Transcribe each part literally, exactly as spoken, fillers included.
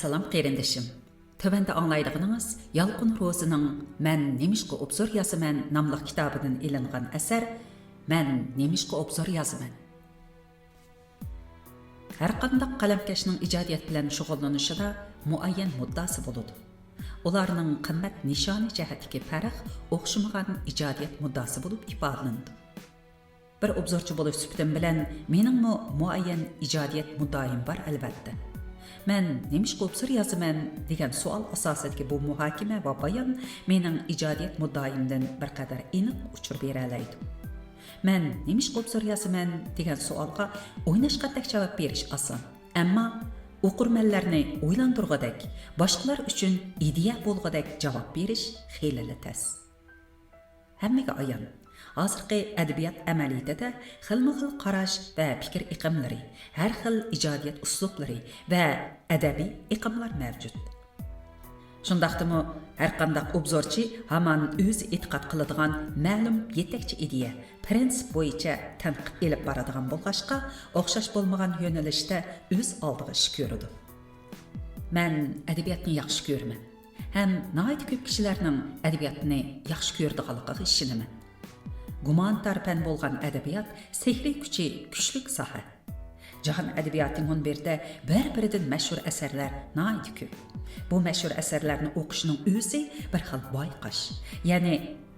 سالام قېرىندىشىم. تۆۋەندە ئاڭلايدىغىنىڭىز يالقۇن روزىنىڭ مەن نېمىشقا ئوبزور يازىمەن ناملىق كىتابىدىن ئېلىنغان ئەسەر، مەن نېمىشقا ئوبزور يازىمەن؟ ھەرقانداق قەلەمكەشنىڭ ئىجادىيەت بىلەن شۇغۇللىنىشىدا مۇئەييەن مۇددىئاسى بولىدۇ. ئۇلارنىڭ قىممەت نىشانى جەھەتتىكى پەرق ئوخشىمىغان ئىجادىيەت مۇددىئاسى بولۇپ ئىپادىلىنىدۇ. بىر ئوبزورچى بولۇش سۈپىتىم بىلەن مېنىڭمۇ مۇئەييەن ئىجادىيەت مۇددىئايىم بار، ئەلۋەتتە. مەن نېمىشقا ئوبزور يازىمەن دېگەن سوئال ئاساسىدىكى بۇ مۇھاكىمە ۋە بايان مېنىڭ ئىجادىيەت مۇددىئايىمدىن بىر قەدەر ئېنىق ئۇچۇر بېرەلەيدۇ. مەن نېمىشقا ئوبزور يازىمەن دېگەن سوئالغا ئويناشقاندەك جاۋاب بېرىش ئاسان. ئەمما ئوقۇرمەنلەرنى ئويلاندۇرغۇدەك، باشقىلار ئۈچۈن ئىدىيە بولغۇدەك جاۋاب بېرىش خېلىلا تەس. ھەممىگە ئايان، ھازىرقى ئەدەبىيات ئەمەلىيىتىدە خىلمۇ خىل قاراش ۋە پىكىر ئېقىملىرى، ھەر خىل ئىجادىيەت ئۇسلۇبلىرى ۋە ئەدەبىي ئېقىملار مەۋجۇت. شۇنداقتىمۇ، ھەرقانداق ئوبزورچى ھامان ئۆزى ئېتىقاد قىلىدىغان مەلۇم يېتەكچى ئىدىيە، پىرىنسىپ بويىچە تەنقىد ئېلىپ بارىدىغان بولغاچقا، ئوخشاش بولمىغان يۆنىلىشتە ئۆز ئالدىغا ئىش كۆرىدۇ. مەن ئەدەبىياتنى ياخشى كۆرىمەن ھەم ناھايىتى كۆپ كىشىلەرنىڭ ئەدەبىياتنى ياخشى كۆرىدىغانلىقىغا ئىشىنىمەن. گۇمانىتار پەن بولغان ئەدەبىيات سېھرىي كۈچى كۈچلۈك ساھە. جاھان ئەدەبىياتى مۇنبىرىدە بىر-بىرىدىن مەشھۇر ئەسەرلەر ناھايىتى كۆپ. بۇ مەشھۇر ئەسەرلەرنى ئوقۇشنىڭ ئۆزى بىر خىل بايقاش، يەنى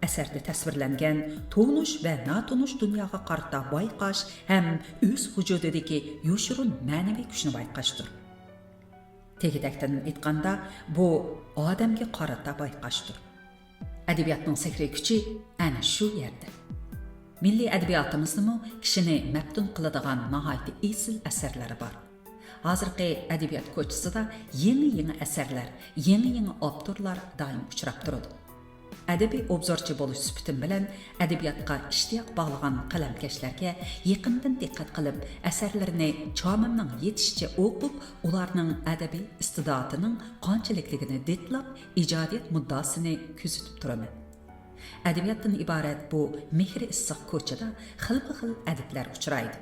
ئەسەردە تەسۋىرلەنگەن تونۇش ۋە ناتونۇش دۇنياغا قارىتا بايقاش ھەم ئۆز ۋۇجۇدىدىكى يوشۇرۇن مەنىۋى كۈچنى بايقاشتۇر. تېگى-تەكتىدىن ئېيتقاندا، بۇ ئادەمگە قارىتا بايقاشتۇر. ئەدەبىياتنىڭ سېھرىي كۈچى ئەنە شۇ يەردە. مىللىي ئەدەبىياتىمىزدىمۇ كىشىنى مەپتۇن قىلىدىغان ناھايىتى ئېسىل ئەسەرلەر بار. ھازىرقى ئەدەبىيات كوچىسىدا يېڭى-يېڭى ئەسەرلەر، يېڭى-يېڭى ئاپتورلار دائىم ئۇچراپ تۇرىدۇ. ئەدەبىي ئوبزورچى بولۇش سۈپىتىم بىلەن ئەدەبىياتقا ئىشتىياق باغلىغان قەلەمكەشلەرگە يېقىندىن دىققەت قىلىپ، ئەسەرلىرىنى چامىمنىڭ يېتىشىچە ئوقۇپ، ئۇلارنىڭ ئەدەبىي ئىستىداتىنىڭ قانچىلىكلىكىنى دىتلاپ، ئىجادىيەت مۇددىئاسىنى كۆزىتىپ تۇرىمەن. ئەدەبىياتتىن ئىبارەت بۇ مېھرى ئىسسىق كوچىدا خىلمۇ خىل ئەدىبلەر ئۇچرايدۇ.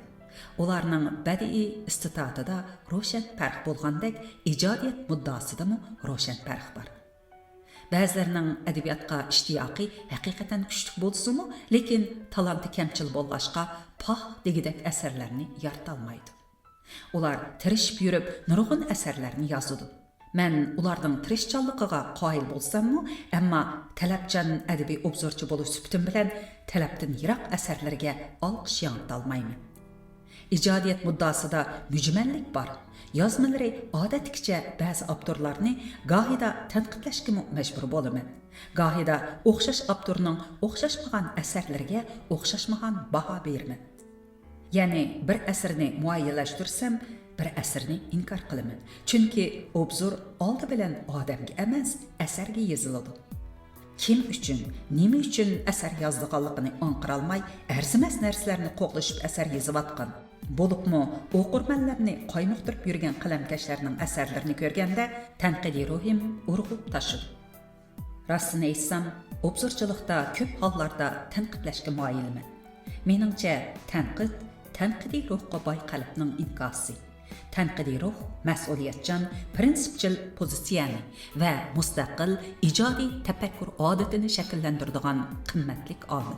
ئۇلارنىڭ بەدىئىي ئىستىداتىدا روشەن پەرق بولغاندەك، ئىجادىيەت مۇددىئاسىدىمۇ روشەن پەرق بار. بەزىلەرنىڭ ئەدەبىياتقا ئىشتىياقى ھەقىقەتەن كۈچلۈك بولسىمۇ، لېكىن تالانتى كەمچىل بولغاچقا، پاھ دېگۈدەك ئەسەرلەرنى يارىتالمايدۇ. ئۇلار تىرىشىپ يۈرۈپ نۇرغۇن ئەسەرلەرنى يازىدۇ. مەن ئۇلارنىڭ تىرىشچانلىقىغا قايىل بولساممۇ، ئەمما تەلەپچان ئەدەبىي ئوبزورچى بولۇش سۈپىتىم بىلەن تەلەپتىن يىراق ئەسەرلىرىگە ئالقىش ياڭرىتالمايمەن. ئىجادىيەت مۇددىئاسىدا مۈجمەللىك بار. يازمىلىرى ئادەتتىكىچە بەزى ئاپتورلارنى گاھىدا تەنقىدلەشكىمۇ مەجبۇر بولىمەن. گاھىدا ئوخشاش ئاپتورنىڭ ئوخشاشمىغان ئەسەرلىرىگە ئوخشاشمىغان باھا بېرىمەن. يەنى بىر ئەسەرنى مۇئەييەنلەشتۈرسەم، بىر ئەسەرنى ئىنكار قىلىمەن. چۈنكى ئوبزور ئالدى بىلەن ئادەمگە ئەمەس، ئەسەرگە يېزىلىدۇ. كىم ئۈچۈن، نېمە ئۈچۈن ئەسەر يازىدىغانلىقىنى ئاڭقىرالماي، ئەرزىمەس نەرسىلەرنى قوغلىشىپ ئەسەر يېزىۋاتقان، بولۇپمۇ ئوقۇرمەنلەرنى قايمۇقتۇرۇپ يۈرگەن قەلەمكەشلەرنىڭ ئەسەرلىرىنى كۆرگەندە، تەنقىدىي روھىم ئۇرغۇپ تاشىدۇ. راستىنى ئېيتسام، ئوبزورچىلىقتا كۆپ ھاللاردا تەنقىدلەشكە مايىلمەن. مېنىڭچە، تەنقىد تەنقىدىي روھقا باي قەلبنىڭ ئىنكاسى. تەنقىدىي روھ مەسئۇلىيەتچان، پىرىنسىپچىل پوزىتسىيەنى ۋە مۇستەقىل، ئىجادىي تەپەككۇر ئادىتىنى شەكىللەندۈرىدىغان قىممەتلىك ئامىل.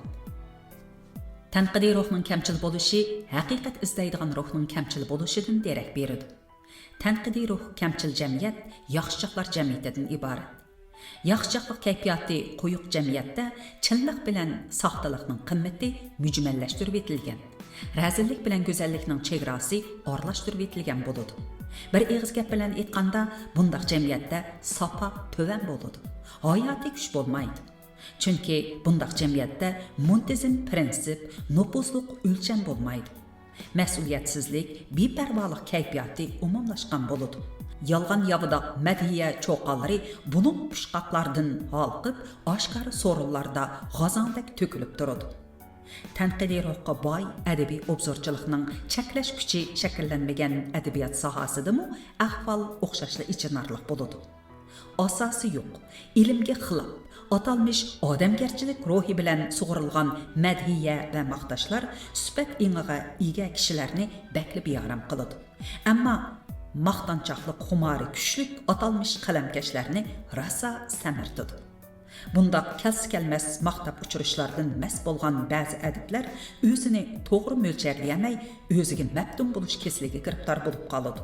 تەنقىدىي روھنىڭ كەمچىل بولۇشى ھەقىقەت ئىزدەيدىغان روھنىڭ كەمچىل بولۇشىدىن دېرەك بېرىدۇ. تەنقىدىي روھ كەمچىل جەمئىيەت ياخشىچاقلار جەمئىيىتىدىن ئىبارەت. ياخشىچاقلىق كەيپىياتى قويۇق جەمئىيەتتە چىنلىق بىلەن ساختىلىقنىڭ قىممىتى مۈجمەللەشتۈرۈۋېتىلگەن، رەزىللىك بىلەن گۈزەللىكنىڭ چېگراسى ئارىلاشتۇرۇۋېتىلگەن بولىدۇ. بىر ئېغىز گەپ بىلەن ئېيتقاندا، بۇنداق جەمئىيەتتە ساپا تۆۋەن بولىدۇ، ھاياتىي كۈچ بولمايدۇ. چۈنكى بۇنداق جەمئىيەتتە مۇنتىزىم پىرىنسىپ، نوپۇزلۇق ئۆلچەم بولمايدۇ. مەسئۇلىيەتسىزلىك، بىپەرۋالىق كەيپىياتى ئومۇملاشقان بولىدۇ. يالغان ياۋىداق مەدھىيە چۇقانلىرى بۇلۇڭ پۇچقاقلاردىن ھالقىپ، ئاشكارا سورۇنلاردا غازاڭدەك تۆكۈلۈپ تۇرىدۇ. تەنقىدىي روھقا باي ئەدەبىي ئوبزورچىلىقنىڭ چەكلەش كۈچى شەكىللەنمىگەن ئەدەبىيات ساھەسىدىمۇ ئەھۋال ئوخشاشلا ئېچىنارلىق بولىدۇ. ئاساسى يوق، ئىلىمگە خىلاپ، ئاتالمىش ئادەمگەرچىلىك روھى بىلەن سۇغۇرۇلغان مەدھىيە ۋە ماختاشلار سۈپەت ئېڭىغا ئىگە كىشىلەرنى بەكلا بىئارام قىلىدۇ. ئەمما ماختانچاقلىق خۇمارى كۈچلۈك ئاتالمىش قەلەمكەشلەرنى راسا سەمرىتىدۇ. بۇنداق كەلسە-كەلمەس ماختاپ ئۇچۇرۇشلاردىن مەست بولغان بەزى ئەدىبلەر ئۆزىنى توغرا مۆلچەرلىيەلمەي، ئۆزىگە مەپتۇن بولۇش كېسىلىگە گىرىپتار بولۇپ قالىدۇ.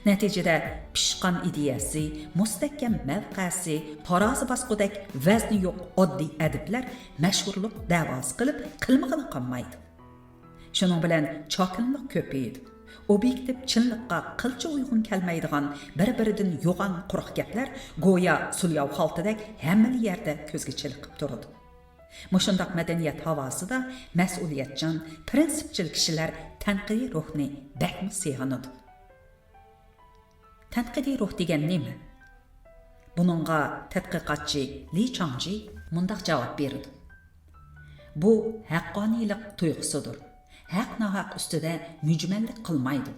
نەتىجىدە، پىشقان ئىدىيەسى، مۇستەھكەم مەۋقەسى، تارازا باسقۇدەك ۋەزنى يوق ئاددىي ئەدىبلەر مەشھۇرلۇق دەۋاسى قىلىپ، قىلمىقىنى قالمايدۇ. شۇنىڭ بىلەن چاكىنىلىق كۆپىيىدۇ. ئوبيېكتىپ چىنلىققا قىلچە ئۇيغۇن كەلمەيدىغان بىر-بىرىدىن يوغان قۇرۇق گەپلەر گويا سۇلياۋ خالتىدەك ھەممىلا يەردە كۆزگە چېلىقىپ تۇرىدۇ. مۇشۇنداق مەدەنىيەت ھاۋاسىدا مەسئۇلىيەتچان، پىرىنسىپچىل كىشىلەر تەنقىدىي روھنى بەكمۇ سېغىنىدۇ. تەنقىدىي روھ دېگەن نېمە؟ بۇنىڭغا تەتقىقاتچى لى چاڭجى مۇنداق جاۋاب بېرىدۇ: بۇ ھەققانىيلىق تۇيغۇسىدۇر. ھەق-ناھەق ئۈستىدە مۈجمەللىك قىلمايدۇ.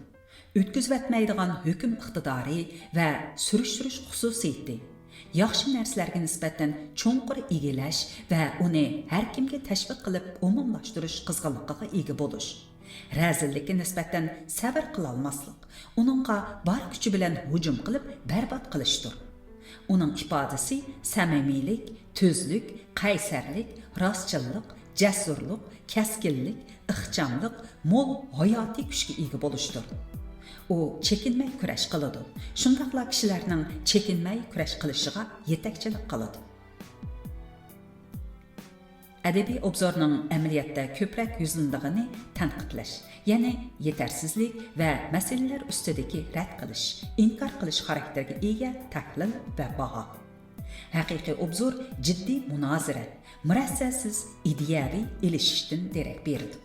ئۆتكۈزۈۋەتمەيدىغان ھۆكۈم ئىقتىدارى ۋە سۈرۈشتۈرۈش خۇسۇسىيىتى، ياخشى نەرسىلەرگە نىسبەتەن چوڭقۇر ئىگىلەش ۋە ئۇنى ھەر كىمگە تەشۋىق قىلىپ ئومۇملاشتۇرۇش قىزغىنلىقىغا ئىگە بولۇش، رەزىللىككە نىسبەتەن سەۋر قىلالماسلىق، ئۇنىڭغا بار كۈچى بىلەن ھۇجۇم قىلىپ بەربات قىلىشتۇر. ئۇنىڭ ئىپادىسى سەمىمىيلىك، تۈزلۈك، قەيسەرلىك، راستچىللىق، جەسۇرلۇق، كەسكىنلىك، ئىخچاملىق، مول ھاياتىي كۈچكە ئىگە بولۇشتۇر. ئۇ چېكىنمەي كۈرەش قىلىدۇ، شۇنداقلا كىشىلەرنىڭ چېكىنمەي كۈرەش قىلىشىغا يېتەكچىلىك قىلىدۇ. ئەدەبىي ئوبزورنىڭ ئەمەلىيەتتە كۆپرەك يۈزلىنىدىغىنى تەنقىدلەش، يەنى يېتەرسىزلىك ۋە مەسىلىلەر ئۈستىدىكى رەت قىلىش، ئىنكار قىلىش خاراكتېرىگە ئىگە تەھلىل ۋە باھا. ھەقىقىي ئوبزور جىددىي مۇنازىرە، مۇرەسسەسىز ئىدىيەۋى ئېلىشىشتىن دېرەك بېرىدۇ.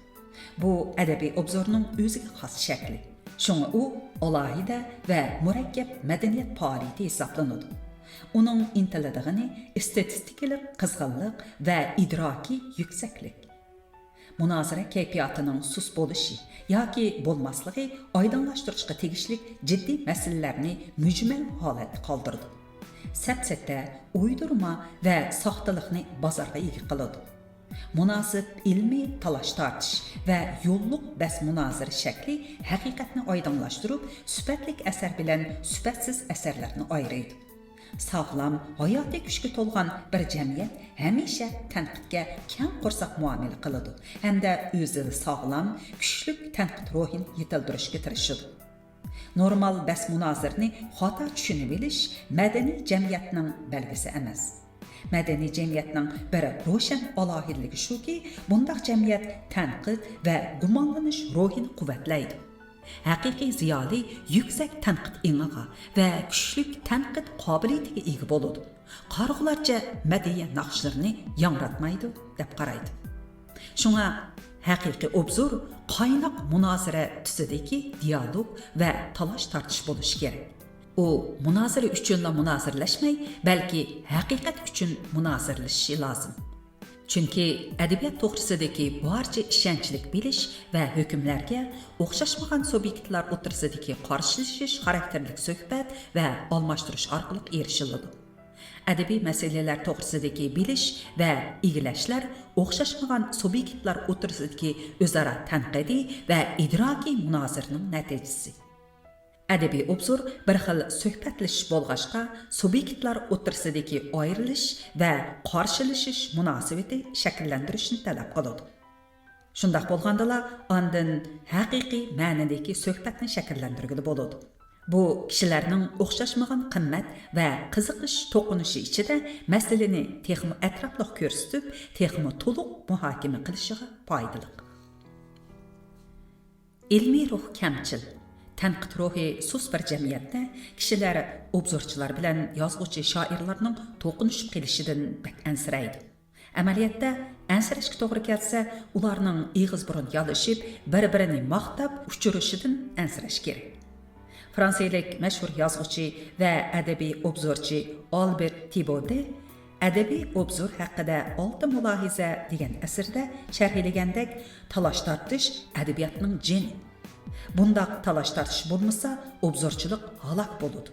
بۇ ئەدەبىي ئوبزورنىڭ ئۆزىگە خاس شەكلى. شۇڭا ئۇ ئالاھىدە ۋە مۇرەككەپ مەدەنىيەت پائالىيىتى ھېسابلىنىدۇ. ئۇنىڭ ئىنتىلىدىغىنى ئېستېتىستىكىلىق قىزغىنلىق ۋە ئىدراكىي يۈكسەكلىك. مۇنازىرە كەيپىياتىنىڭ سۇس بولۇشى ياكى بولماسلىقى ئايدىڭلاشتۇرۇشقا تېگىشلىك جىددىي مەسىلىلەرنى مۈجمەل ھالەتتە قالدۇرىدۇ. سەپسەتە، ئويدۇرما ۋە ساختىلىقنى بازارغا ئىگە قىلىدۇ. مۇناسىپ ئىلمىي تالاش-تارتىش ۋە يوللۇق بەس-مۇنازىرە شەكلى ھەقىقەتنى ئايدىڭلاشتۇرۇپ، سۈپەتلىك ئەسەر بىلەن سۈپەتسىز ئەسەرلەرنى ئايرىيدۇ. ساغلام، ھاياتىي كۈچكە تولغان بىر جەمئىيەت ھەمىشە تەنقىدكە كەڭ قورساق مۇئامىلە قىلىدۇ ھەمدە ئۆزىدە ساغلام، كۈچلۈك تەنقىد روھىنى يېتىلدۈرۈشكە تىرىشىدۇ. نورمال بەس-مۇنازىرىنى خاتا چۈشىنىۋېلىش مەدەنىي جەمئىيەتنىڭ بەلگىسى ئەمەس. مەدەنىي جەمئىيەتنىڭ بىر روشەن ئالاھىدىلىكى شۇكى، بۇنداق جەمئىيەت تەنقىد ۋە گۇمانلىنىش روھىنى قۇۋۋەتلەيدۇ. ھەقىقىي زىيالىي يۈكسەك تەنقىد ئېڭىغا ۋە كۈچلۈك تەنقىد قابىلىيىتىگە ئىگە بولىدۇ. قارىغۇلارچە مەدھىيە ناخشىلىرىنى ياڭراتمايدۇ، دەپ قارايدۇ. شۇڭا ھەقىقىي ئوبزور قايناق مۇنازىرە تۈسىدىكى دىيالوگ ۋە تالاش-تارتىش بولۇشى كېرەك. ئۇ مۇنازىرە ئۈچۈنلا مۇنازىرىلەشمەي، بەلكى ھەقىقەت ئۈچۈن مۇنازىرىلىشىشى لازىم. چۈنكى ئەدەبىيات توغرىسىدىكى بارچە ئىشەنچلىك بىلىش ۋە ھۆكۈملەرگە ئوخشاشمىغان سۇبيېكتلار ئوتتۇرىسىدىكى قارشىلىشىش خاراكتېرلىك سۆھبەت ۋە ئالماشتۇرۇش ئارقىلىق ئېرىشىلىدۇ. ئەدەبىي مەسىلىلەر توغرىسىدىكى بىلىش ۋە ئىگىلەشلەر ئوخشاشمىغان سۇبيېكتلار ئوتتۇرىسىدىكى ئۆزئارا تەنقىدىي ۋە ئىدراكىي مۇنازىرىنىڭ نەتىجىسى. ئەدەبىي ئوبزور بىر خىل سۆھبەتلىشىش بولغاچقا، سۇبيېكتلار ئوتتۇرىسىدىكى ئايرىلىش ۋە قارشىلىشىش مۇناسىۋىتى شەكىللەندۈرۈشنى تەلەپ قىلىدۇ. شۇنداق بولغاندىلا، ئاندىن ھەقىقىي مەنىدىكى سۆھبەتنى شەكىللەندۈرگىلى بولىدۇ. بۇ كىشىلەرنىڭ ئوخشاشمىغان قىممەت ۋە قىزىقىش توقۇنۇشى ئىچىدە مەسىلىنى تېخىمۇ ئەتراپلىق كۆرسىتىپ، تېخىمۇ تولۇق مۇھاكىمە قىلىشىغا پايدىلىق. ئىلمىي روھ كەمچىل، تەنقىد روھى سۇس بىر جەمئىيەتتە كىشىلەر ئوبزورچىلار بىلەن يازغۇچى، شائىرلارنىڭ توقۇنۇشۇپ قېلىشىدىن بەك ئەنسىرەيدۇ. ئەمەلىيەتتە، ئەنسىرەشكە توغرا كەلسە، ئۇلارنىڭ ئېغىز بۇرۇن يالىشىپ، بىر-بىرىنى ماختاپ ئۇچۇرۇشىدىن ئەنسىرەش كېرەك. فرانسىيىلىك مەشھۇر يازغۇچى ۋە ئەدەبىي ئوبزورچى ئالبېر تىبودې ئەدەبىي ئوبزور ھەققىدە ئالتە مۇلاھىزە دېگەن ئەسىرىدە شەرھلىگەندەك، تالاش-تارتىش ئەدەبىياتنىڭ جېنى. بۇنداق تالاش-تارتىش بولمىسا، ئوبزورچىلىق ھالاك بولىدۇ.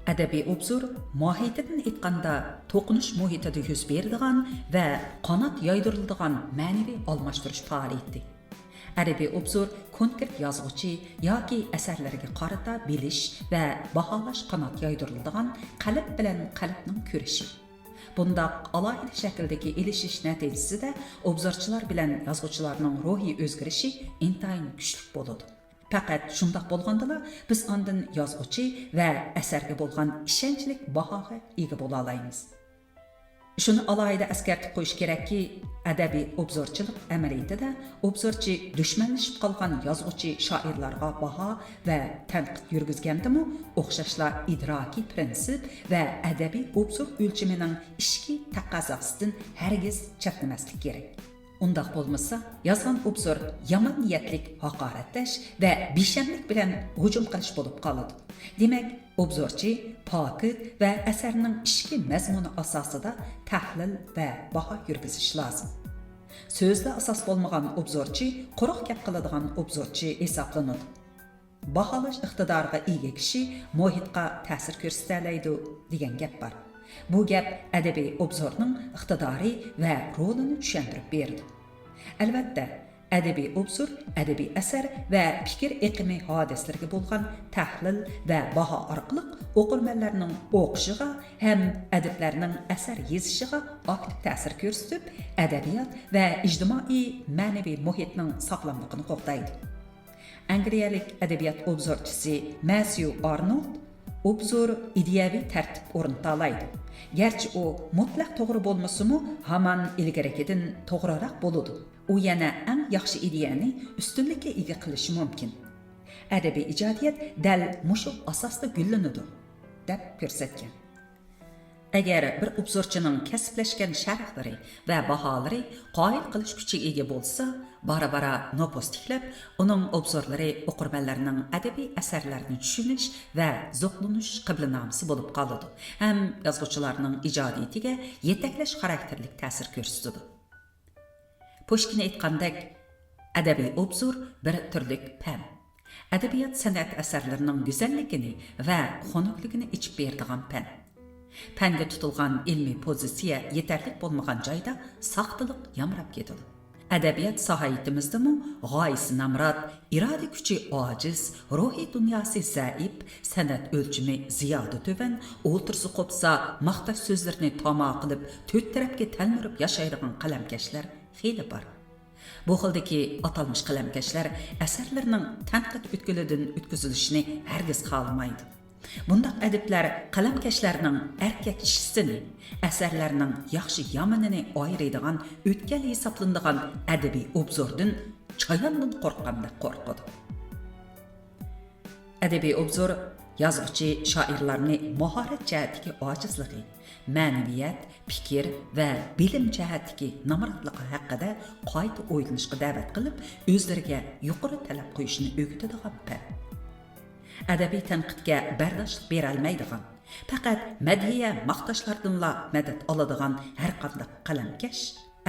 ئەدەبىي ئوبزور ماھىيىتىدىن ئېيتقاندا، توقۇنۇش مۇھىتىدا يۈز بېرىدىغان ۋە قانات يايدۇرۇلىدىغان مەنىۋى ئالماشتۇرۇش پائالىيىتى. ئەدەبىي ئوبزور كونكرېت يازغۇچى ياكى ئەسەرلىرىگە قارىتا بىلىش ۋە باھالاش قانات يايدۇرۇلىدىغان قەلب بىلەن قەلبنىڭ كۈرىشى. بۇنداق ئالاھىدە شەكىلدىكى ئېلىشىش نەتىجىسىدە ئوبزورچىلار بىلەن يازغۇچىلارنىڭ روھىي ئۆزگىرىشى ئىنتايىن كۈچلۈك بولىدۇ. پەقەت شۇنداق بولغاندىلا بىز ئاندىن يازغۇچى ۋە ئەسەرگە بولغان ئىشەنچلىك باھاغا ئىگە بولالايمىز. شۇنى ئالاھىدە ئەسكەرتىپ قويۇش كېرەككى، ئەدەبىي ئوبزورچىلىق ئەمەلىيىتىدە ئوبزورچى دۈشمەنلىشىپ قالغان يازغۇچى شائىرلارغا باھا ۋە تەنقىد يۈرگۈزگەندىمۇ ئوخشاشلا ئىدراكىي پىرىنسىپ ۋە ئەدەبىي ئوبزور ئۆلچىمىنىڭ ئىچكى تەقەززاسىدىن ھەرگىز چەتنىمەسلىك كېرەك. ئۇنداق بولمىسا، يازغان ئوبزور يامان نىيەتلىك ھاقارەتلەش ۋە بىشەملىك بىلەن ھۇجۇم قىلىش بولۇپ قالىدۇ. دېمەك، ئوبزورچى پاكىت ۋە ئەسەرنىڭ ئىچكى مەزمۇنى ئاساسىدا تەھلىل ۋە باھا يۈرگۈزۈشى لازىم. سۆزدە ئاساس بولمىغان ئوبزورچى قۇرۇق گەپ قىلىدىغان ئوبزورچى ھېسابلىنىدۇ. باھالاش ئىقتىدارىغا ئىگە كىشى مۇھىتقا تەسىر كۆرسىتەلەيدۇ، دېگەن گەپ بار. بۇ گەپ ئەدەبىي ئوبزورنىڭ ئىقتىدارى ۋە رولىنى چۈشەندۈرۈپ بېرىدۇ. ئەلۋەتتە، ئەدەبىي ئوبزور ئەدەبىي ئەسەر ۋە پىكىر ئېقىمى ھادىسىلىرىگە بولغان تەھلىل ۋە باھا ئارقىلىق ئوقۇرمەنلەرنىڭ ئوقۇشىغا ھەم ئەدىبلەرنىڭ ئەسەر يېزىشىغا ئاكتىپ تەسىر كۆرسىتىپ، ئەدەبىيات ۋە ئىجتىمائىي مەنىۋى مۇھىتنىڭ ساغلاملىقىنى قوغدايدۇ. ئەنگلىيەلىك ئەدەبىيات ئوبزورچىسى مەسيۇ ئارنولد، ئوبزور ئىدىيەۋى تەرتىپ ئورنىتالايدۇ. گەرچە ئۇ مۇتلەق توغرا بولمىسىمۇ، ھامان ئىلگىرىكىدىن توغرىراق بولىدۇ. ئۇ يەنە ئەڭ ياخشى ئىدىيەنى ئۈستۈنلۈككە ئىگە قىلىشى مۇمكىن. ئەدەبىي ئىجادىيەت دەل مۇشۇ ئاساستا گۈللىنىدۇ، دەپ كۆرسەتكەن. ئەگەر بىر ئوبزورچىنىڭ كەسىپلەشكەن شەرھلىرى ۋە باھالىرى قايىل قىلىش كۈچىگە ئىگە بولسا، بارا-بارا نوپۇس تىكلەپ، ئۇنىڭ ئوبزورلىرى ئوقۇرمەنلەرنىڭ ئەدەبىي ئەسەرلەرنى چۈشىنىش ۋە زوقلىنىش قىبلىنامىسى بولۇپ قالىدۇ ھەم يازغۇچىلارنىڭ ئىجادىيىتىگە يېتەكلەش خاراكتېرلىك تەسىر كۆرسىتىدۇ. پۇشكىن ئېيتقاندەك، ئەدەبىي ئوبزور بىر تۈرلۈك پەن. ئەدەبىيات سەنئەت ئەسەرلىرىنىڭ گۈزەللىكىنى ۋە خۇنۈكلۈكىنى ئېچىپ بېرىدىغان پەن. پەنگە تۇتۇلغان ئىلمىي پوزىتسىيە يېتەرلىك بولمىغان جايدا ساختىلىق يامراپ كېتىدۇ. ئەدەبىيات ساھايىتىمىزدىمۇ غايىسى نامرات، ئىرادە كۈچى ئاجىز، روھىي دۇنياسى زەئىپ، سەنئەت ئۆلچىمى زىيادە تۆۋەن، ئوتتۇرىسى قوپسا، ماختاش سۆزلىرىنى تاما قىلىپ، تۆت تەرەپكە تەلمۈرۈپ ياشايدىغان قەلەمكەشلەر خېلى بار. بۇ خىلدىكى ئاتالمىش قەلەمكەشلەر ئەسەرلىرىنىڭ تەنقىد ئۆتكىلىدىن ئۆتكۈزۈلۈشىنى ھەرگىز خالىمايدۇ. بۇنداق ئەدىبلەر قەلەمكەشلەرنىڭ ئەركەك چىشىسىنى، ئەسەرلەرنىڭ ياخشى-يامىنىنى ئايرىيدىغان ئۆتكەل ھېسابلىنىدىغان ئەدەبىي ئوبزوردىن چاياندىن قورققاندەك قورقىدۇ. ئەدەبىي ئوبزور يازغۇچى، شائىرلارنى ماھارەت جەھەتتىكى ئاجىزلىقى، مەنىۋىيەت، پىكىر ۋە بىلىم جەھەتتىكى نامراتلىقى ھەققىدە قايتا ئويلىنىشقا دەۋەت قىلىپ، ئۆزلىرىگە يۇقىرى تەلەپ قويۇشنى ئۆگىتىدىغان پەن. ئەدەبىي تەنقىدكە بەرداشلىق بېرەلمەيدىغان، پەقەت مەدھىيە، ماختاشلاردىنلا مەدەت ئالىدىغان ھەرقانداق قەلەمكەش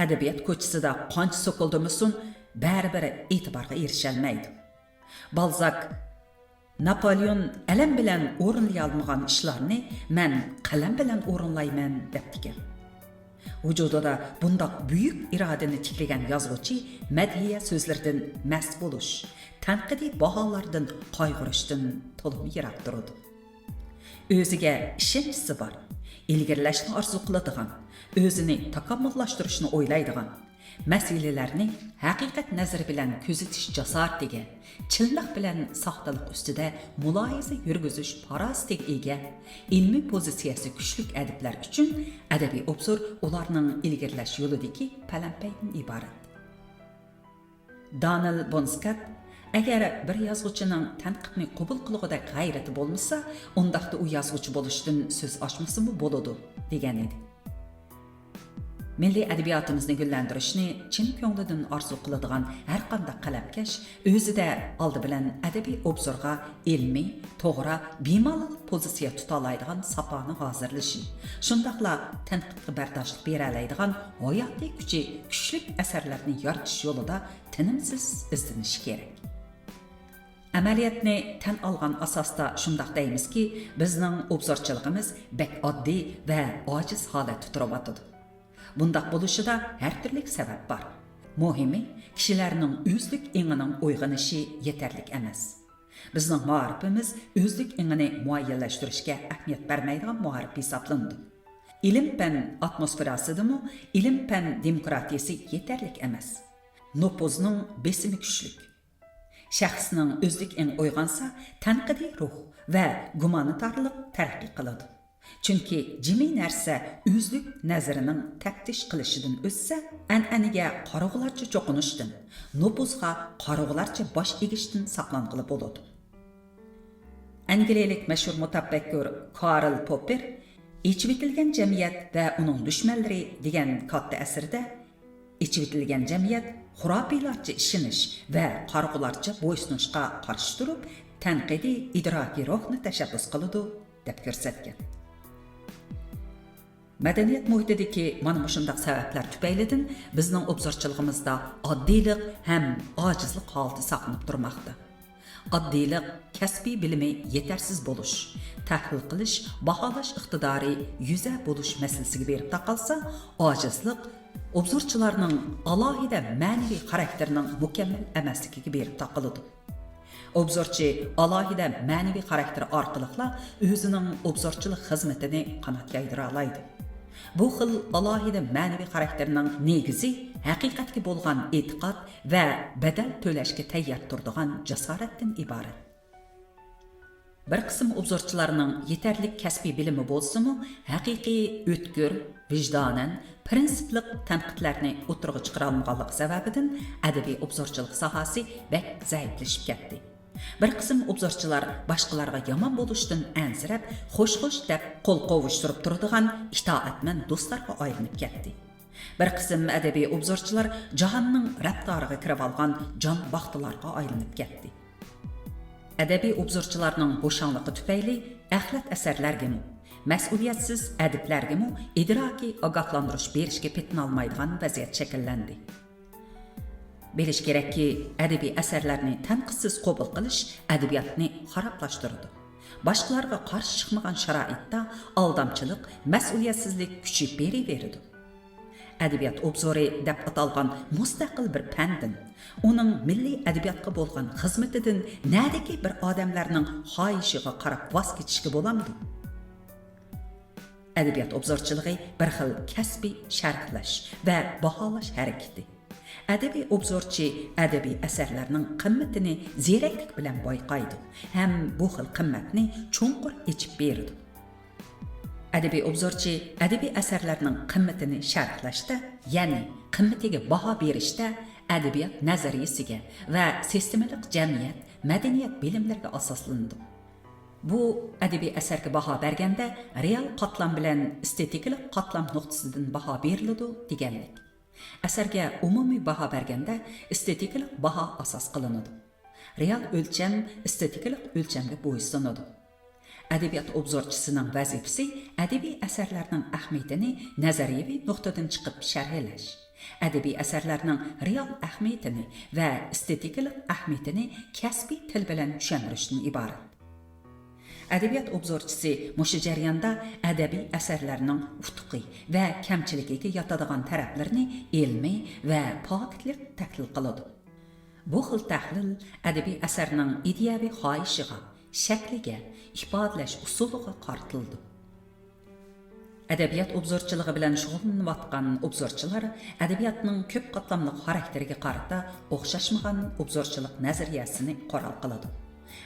ئەدەبىيات كوچىسىدا قانچە سوكۇلدىمىسۇن، بەرىبىر ئېتىبارغا ئېرىشەلمەيدۇ. بالزاك، ناپولېئون ئەلەم بىلەن ئورۇنلىيالمىغان ئىشلارنى مەن قەلەم بىلەن ئورۇنلايمەن، دەپتىكەن. ۋۇجۇدىدا بۇنداق بۈيۈك ئىرادىنى تىكلىگەن يازغۇچى مەدھىيە سۆزلىرىدىن مەست بولۇش، تەنقىدىي باھالاردىن قايغۇرۇشتىن تولىمۇ يىراق تۇرىدۇ. ئۆزىگە ئىشەنچىسى بار، ئىلگىرىلەشنى ئارزۇ قىلىدىغان، ئۆزىنى تاكامۇللاشتۇرۇشنى ئويلايدىغان، مەسىلىلەرنى ھەقىقەت نەزىرى بىلەن كۆزىتىش جاسارىتىگە، چىنلىق بىلەن ساختىلىق ئۈستىدە مۇلاھىزە يۈرگۈزۈش پاراسىتىگە ئىگە، ئىلمىي پوزىتسىيەسى كۈچلۈك ئەدىبلەر ئۈچۈن ئەدەبىي ئوبزور ئۇلارنىڭ ئىلگىرىلەش يولىدىكى پەلەمپەيدىن ئىبارەت. دانىل بونسكات، ئەگەر بىر يازغۇچىنىڭ تەنقىدنى قوبۇل قىلغۇدەك غەيرىتى بولمىسا، ئۇنداقتا ئۇ يازغۇچى بولۇشتىن سۆز ئاچمىسىمۇ بولىدۇ، دېگەن ئىدى. مىللىي ئەدەبىياتىمىزنى گۈللەندۈرۈشنى چىن كۆڭلىدىن ئارزۇ قىلىدىغان ھەرقانداق قەلەمكەش ئۆزىدە ئالدى بىلەن ئەدەبىي ئوبزورغا ئىلمىي، توغرا، بىمالال پوزىتسىيە تۇتالايدىغان ساپانى ھازىرلىشى، شۇنداقلا تەنقىدقا بەرداشلىق بېرەلەيدىغان ھاياتىي كۈچى كۈچلۈك ئەسەرلەرنى يارىتىش يولىدا تىنىمسىز ئىزدىنىشى كېرەك. ئەمەلىيەتنى تەن ئالغان ئاساستا شۇنداق دەيمىزكى، بىزنىڭ ئوبزورچىلىقىمىز بەك ئاددىي ۋە ئاجىز ھالەتتە تۇرۇۋاتىدۇ. بۇنداق بولۇشىدا ھەر تۈرلۈك سەۋەب بار. مۇھىمى، كىشىلەرنىڭ ئۆزلۈك ئېڭىنىڭ ئويغىنىشى يېتەرلىك ئەمەس. بىزنىڭ مائارىپىمىز ئۆزلۈك ئېڭىنى مۇئەييەنلەشتۈرۈشكە ئەھمىيەت بەرمەيدىغان مائارىپ ھېسابلىنىدۇ. ئىلىم-پەن ئاتموسفېراسىدىمۇ ئىلىم-پەن دېموكراتىيىسى يېتەرلىك ئەمەس. نوپۇزنىڭ بېسىمى كۈچلۈك. شەخسنىڭ ئۆزلۈك ئېڭى ئويغانسا، تەنقىدىي روھ ۋە گۇمانىتارلىق تەرەققىي قىلىدۇ. چۈنكى جىمى نەرسە ئۆزلۈك نەزىرىنىڭ تەپتىش قىلىشىدىن ئۆتسە، ئەنئەنىگە قارىغۇلارچە چوقۇنۇشتىن، نوپۇزغا قارىغۇلارچە باش ئېگىشتىن ساقلانغىلى بولىدۇ. ئەنگلىيەلىك مەشھۇر مۇتەپەككۇر كارل پوپپېر ئېچىۋېتىلگەن جەمئىيەت ۋە ئۇنىڭ دۈشمەنلىرى دېگەن كاتتا ئەسىرىدە، ئېچىۋېتىلگەن جەمئىيەت خۇراپىيلارچە ئىشىنىش ۋە قارىغۇلارچە بويسۇنۇشقا قارشى تۇرۇپ، تەنقىدىي ئىدراكىي روھنى تەشەببۇس قىلىدۇ، دەپ كۆرسەتكەن. مەدەنىيەت مۇھىتىدىكى مانا مۇشۇنداق سەۋەبلەر تۈپەيلىدىن بىزنىڭ ئوبزورچىلىقىمىزدا ئاددىيلىق ھەم ئاجىزلىق ھالىتى ساقلىنىپ تۇرماقتا. ئاددىيلىق، كەسپىي بىلىمى يېتەرسىز بولۇش، تەھلىل قىلىش، باھالاش ئىقتىدارى يۈزە بولۇش مەسىلىسىگە بېرىپ تاقالسا، ئاجىزلىق ئوبزورچىلارنىڭ ئالاھىدە مەنىۋى خاراكتېرىنىڭ مۇكەممەل ئەمەسلىكىگە بېرىپ تاقىلىدۇ. ئوبزورچى ئالاھىدە مەنىۋى خاراكتېرى ئارقىلىقلا ئۆزىنىڭ ئوبزورچىلىق خىزمىتىنى قانات يايدۇرالايدۇ. بۇ خىل ئالاھىدە مەنىۋى خاراكتېرنىڭ نېگىزى ھەقىقەتكە بولغان ئېتىقاد ۋە بەدەل تۆلەشكە تەييار تۇرىدىغان جاسارەتتىن ئىبارەت. بىر قىسىم ئوبزورچىلارنىڭ يېتەرلىك كەسپىي بىلىمى بولسىمۇ، ھەقىقىي ئۆتكۈر، ۋىجدانەن، پىرىنسىپلىق تەنقىدلەرنى ئوتتۇرىغا چىقىرالمىغانلىقى سەۋەبىدىن ئەدەبىي ئوبزورچىلىق ساھەسى بەك زەئىپلىشىپ كەتتى. بىر قىسىم ئوبزورچىلار باشقىلارغا يامان بولۇشتىن ئەنسىرەپ، خوش-خوش دەپ قول قوۋۇشتۇرۇپ تۇرىدىغان ئىتائەتمەن دوستلارغا ئايلىنىپ كەتتى. بىر قىسىم ئەدەبىي ئوبزورچىلار جاھاننىڭ رەپتارىغا كىرىۋالغان جان باختىلارغا ئايلىنىپ كەتتى. ئەدەبىي ئوبزورچىلارنىڭ بوشاڭلىقى تۈپەيلى ئەخلەت ئەسەرلەرگىمۇ، مەسئۇلىيەتسىز ئەدىبلەرگىمۇ ئىدراكىي ئاگاھلاندۇرۇش بېرىشكە پېتىنالمايدىغان ۋەزىيەت شەكىللەندى. بىلىش كېرەككى، ئەدەبىي ئەسەرلەرنى تەنقىدسىز قوبۇل قىلىش ئەدەبىياتنى خارابلاشتۇرىدۇ. باشقىلارغا قارشى چىقمىغان شارائىتتا ئالدامچىلىق، مەسئۇلىيەتسىزلىك كۈچىيىپ بېرىۋېرىدۇ. ئەدەبىيات ئوبزورى دەپ ئاتالغان مۇستەقىل بىر پەندىن، ئۇنىڭ مىللىي ئەدەبىياتقا بولغان خىزمىتىدىن نەدىكى بىر ئادەملەرنىڭ خاھىشىغا قاراپ ۋاز كېچىشكە بولامدۇ؟ ئەدەبىيات ئوبزورچىلىقى بىر خىل كەسپىي شەرھلەش ۋە باھالاش ھەرىكىتى. ئەدەبىي ئوبزورچى ئەدەبىي ئەسەرلەرنىڭ قىممىتىنى زېرەكلىك بىلەن بايقايدۇ ھەم بۇ خىل قىممەتنى چوڭقۇر ئېچىپ بېرىدۇ. ئەدەبىي ئوبزورچى ئەدەبىي ئەسەرلەرنىڭ قىممىتىنى شەرھلەشتە، يەنى قىممىتىگە باھا بېرىشتە ئەدەبىيات نەزەرىيىسىگە ۋە سىستېمىلىق جەمئىيەت، مەدەنىيەت بىلىملىرىگە ئاساسلىنىدۇ. بۇ ئەدەبىي ئەسەرگە باھا بەرگەندە رېئال قاتلام بىلەن ئېستېتىكىلىق قاتلام نۇقتىسىدىن باھا بېرىلىدۇ دېگەنلىك. ئەسەرگە ئومۇمىي باھا بەرگەندە ئېستېتىكىلىق باھا ئاساس قىلىنىدۇ. رېئال ئۆلچەم ئېستېتىكىلىق ئۆلچەمگە بويسۇنىدۇ. ئەدەبىيات ئوبزورچىسىنىڭ ۋەزىپىسى ئەدەبىي ئەسەرلەرنىڭ ئەھمىيىتىنى نەزەرىيىۋى نۇقتىدىن چىقىپ شەرھلەش، ئەدەبىي ئەسەرلەرنىڭ رېئال ئەھمىيىتىنى ۋە ئېستېتىكىلىق ئەھمىيىتىنى كەسپىي تىل بىلەن چۈشەندۈرۈشتىن ئىبارەت. ئەدەبىيات ئوبزورچىسى مۇشۇ جەرياندا ئەدەبىي ئەسەرلەرنىڭ ئۇتۇقى ۋە كەمچىلىكىگە ياتىدىغان تەرەپلىرىنى ئىلمىي ۋە پاكىتلىق تەھلىل قىلىدۇ. بۇ خىل تەھلىل ئەدەبىي ئەسەرنىڭ ئىدىيەۋى خاھىشىغا، شەكلىگە، ئىپادىلەش ئۇسۇلىغا قارىتىلىدۇ. ئەدەبىيات ئوبزورچىلىقى بىلەن شۇغۇللىنىۋاتقان ئوبزورچىلار ئەدەبىياتنىڭ كۆپ قاتلاملىق خاراكتېرىگە قارىتا ئوخشاشمىغان ئوبزورچىلىق نەزەرىيەسىنى قورال قىلىدۇ.